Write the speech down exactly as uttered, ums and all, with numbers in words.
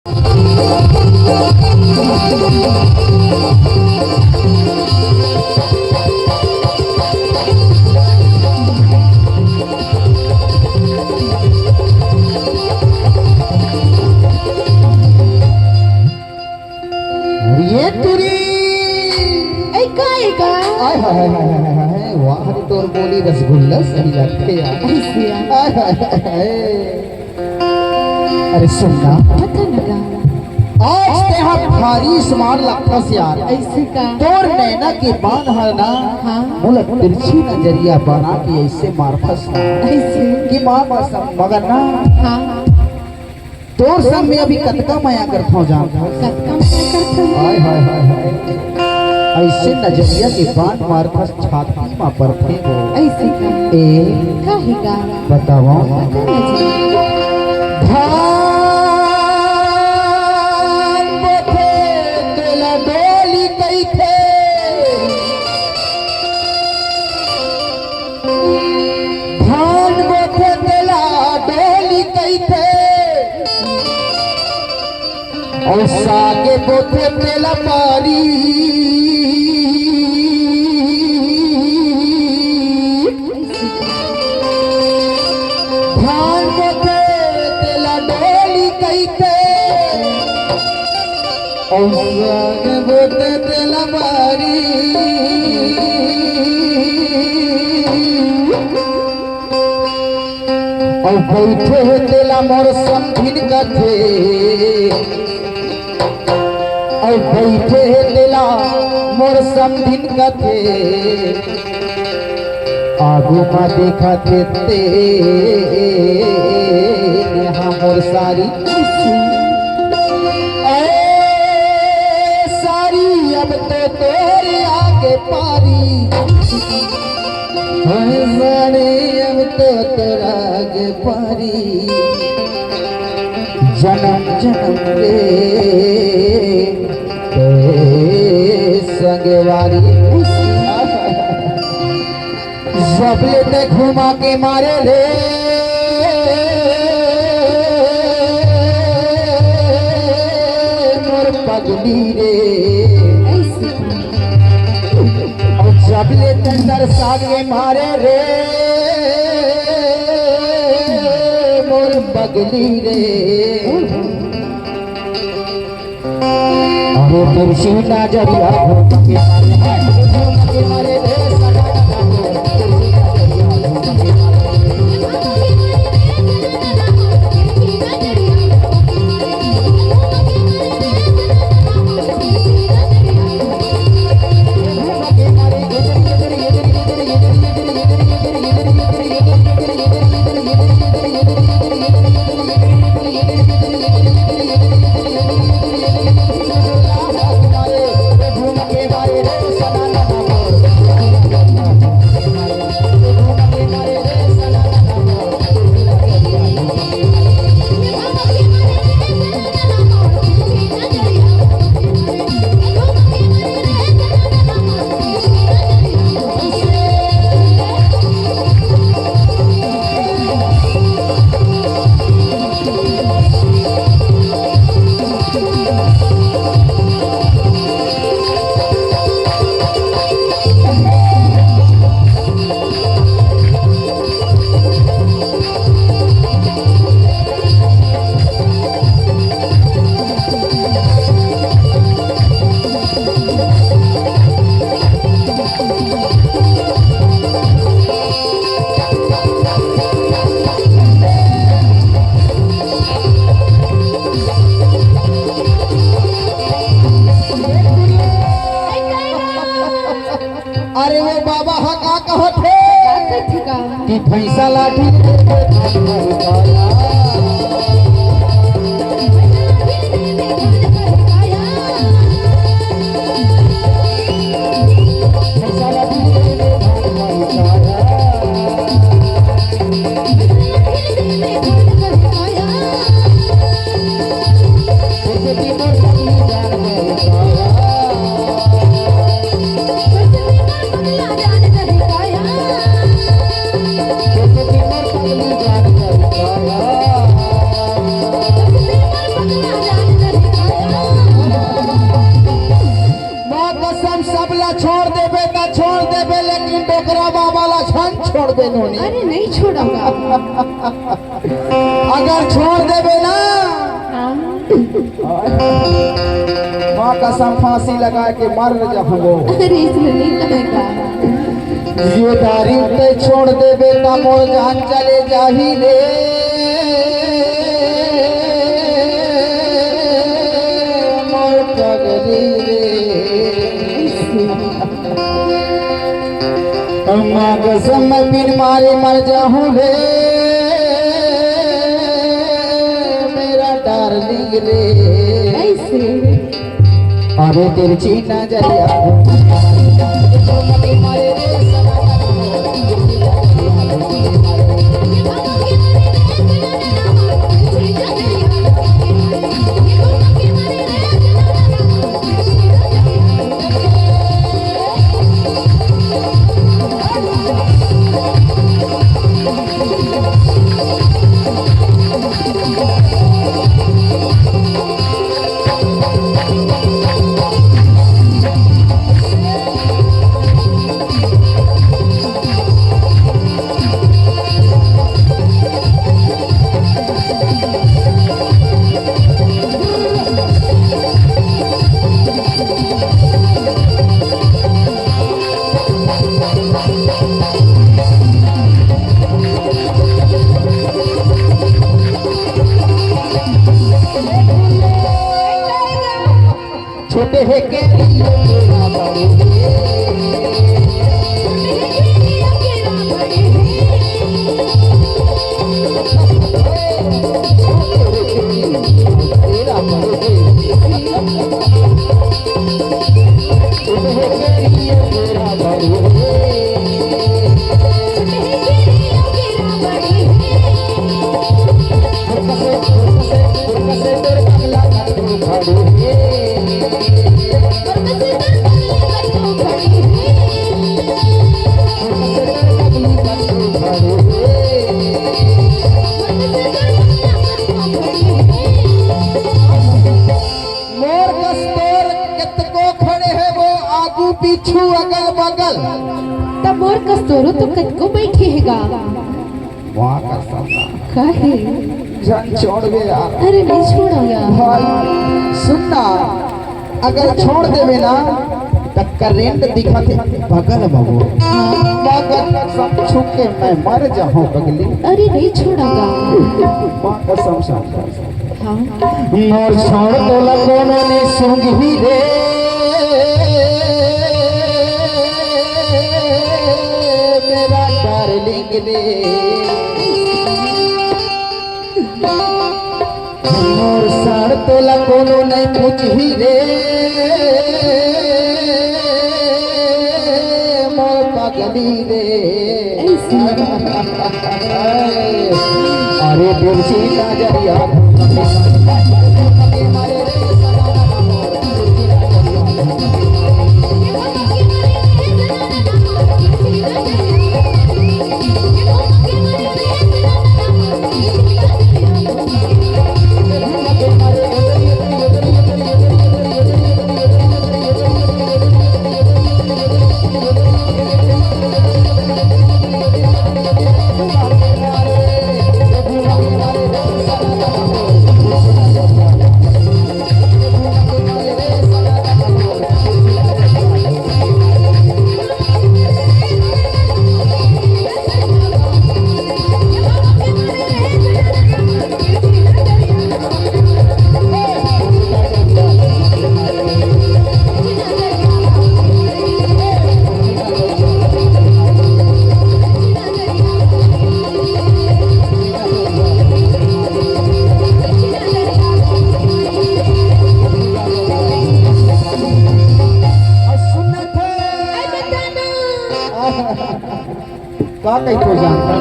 ये टुरी। ए, का, ए, का? आय, हाय, हाय, हाय, हाय, हाय, हाय, वाह रे, तोर बोली रसगुल्ला सही लगथे यार। ऐसे यार। आय, हाय, हाय, हाय। अरे सुन ना। बता ना का। आज तेहा भारी स्मार लगथस यार। ऐसे का? तोर नैना के बान हर ना, हाँ। मोला तिरछी नजरिया बना के ऐसे मारथस ना। ऐसे? कि माँ कसम, मगर ना। हाँ। तोर संग में अभी कतका मया करथंव जानथस? कतका मया करथंव? हाय, हाय, हाय, हाय। अइसे नजरिया के बान मारथस, छाती म परथे वो। अइसे का? ए, काहे का? बतावंव। बता ना जी। धान बोथे तेला डोली कहिथे। धान बोथे तेला डोली कहिथे, अउ साग बोथे तेला पारी। धान बोथे तेला डोली कहिथे, अउ साग बोथे तेला पारी। अउ बइठे हे तेला मोर समधिन कथे, अउ बइठे हे तेला मोर समधिन कथे। आगू म देखत हे तेने हा मोर सारी। ए सारी, अब तो तोरे आगे पारी। हाय सारी, अब तो तोरे आगे पारी। जनम जनम के ए संगवारी। जब ले ते घुमा के मारे रे मोर पगली रे। अउ जब ले ते तरसा के मारे रे मोर पगली रे। अरे तिरछी नजरिया घूम के मारे, घूम के मारे रे सदा। अरे वो बाबा ह का कहत हे? का कहिथे का? कि भैंसा लाठी बाबा ला झन छोड़बे नोनी। अरे नहीं छोड़ूंगा। अगर छोड़ देबे ना, हाँ। माँ कसम फांसी लगा के मर जाहूँ। अरे इसने नहीं कहेगा। ये दारू ते छोड़ देबे त मोर जान चले जाही रे। मोर पगली रे। माँ कसम मैं बिन मारे मर जाहूँ रे, मेरा डार्लिंग रे। ऐसे। अरे तिरछी नजरिया। छोटे हे के लिए तेरा बड़े हे। तेरा बड़े हे। छोटे हे के लिए तेरा बड़े हे। मोर कस तोर कतको खड़े हे वो आगू पीछू अगल बगल। त मोर कस तोरो तो कतको बैठे हे गा। वाह कसम। काहे? झन छोड़बे यार। अरे नहीं छोड़ो यार। भाई सुन ना, अगर छोड़ देबे ना त करंट दिखत हे बगल में वो। हाँ। मगर कसम छू के मैं मर जाहूँ पगली। अरे नहीं छोड़ूंगा। माँ कसम से। हाँ। मोर छोड़ तोला कोनो नइ सूंघही रे, मेरा डार्लिंग रे। मोर साड़ तोला कोनो नइ पूछही रे, मोर पगली रे। अरे बिरसी नजरिया। का कहिथो जान?